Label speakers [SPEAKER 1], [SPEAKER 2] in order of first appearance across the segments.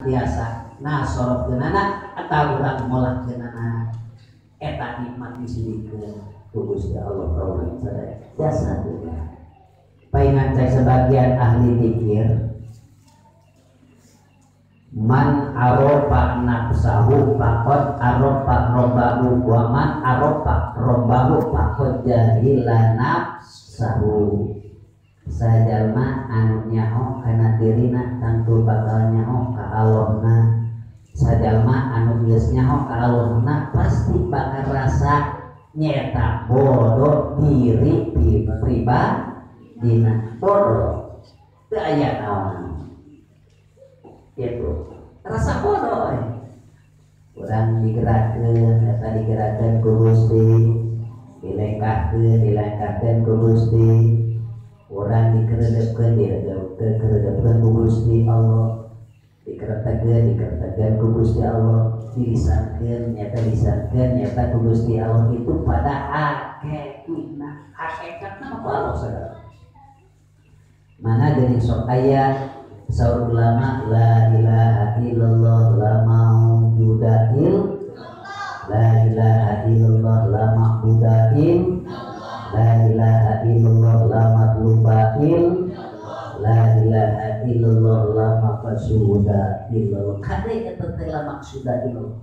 [SPEAKER 1] Biasa nah sorotkeunana atau urang molahkeunana eta nikmat disilikeun ku Gusti Allah kaula sadaya jasa paingan cai sebagian ahli pikir man arofa nafsahu faqad arofa robbahu wa man arofa robbahu faqad jahila nafsahu. Sajalma anu nyaho kana dirina tangtu bakal nyaho ka Allahna. Sajalma anu geus nyaho ka Allahna pasti bakal rasa nyeta bodoh diri pribadina bodoh teu aya naon gitu rasa bodoh urang digerakkeun eta digerakkeun ku Gusti dilengkahkeun ku Gusti urang dikeredepkeun dikeredepkeun ku Gusti Allah dikeretekeun ku Gusti Allah dilisankeun nyata lisankeun nyata ku Gusti Allah itu pada hakikatna hakikatna mah Allah sagala mana geuning sok aya saur ulama la ilaha illallah la maujuda la ilaha illallah la ma'buda la ilaha illallah la matluba la ilaha illallah la maqsuda illallah kade eta teh la maqsuda illallah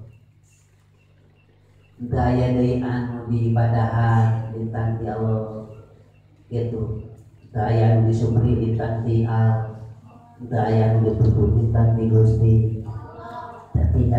[SPEAKER 1] teu aya deui anu diibadahan lintang ti Allah kitu teu aya anu disubri lintang ti Allah teu aya anu ditutup lintang ti Gusti tapi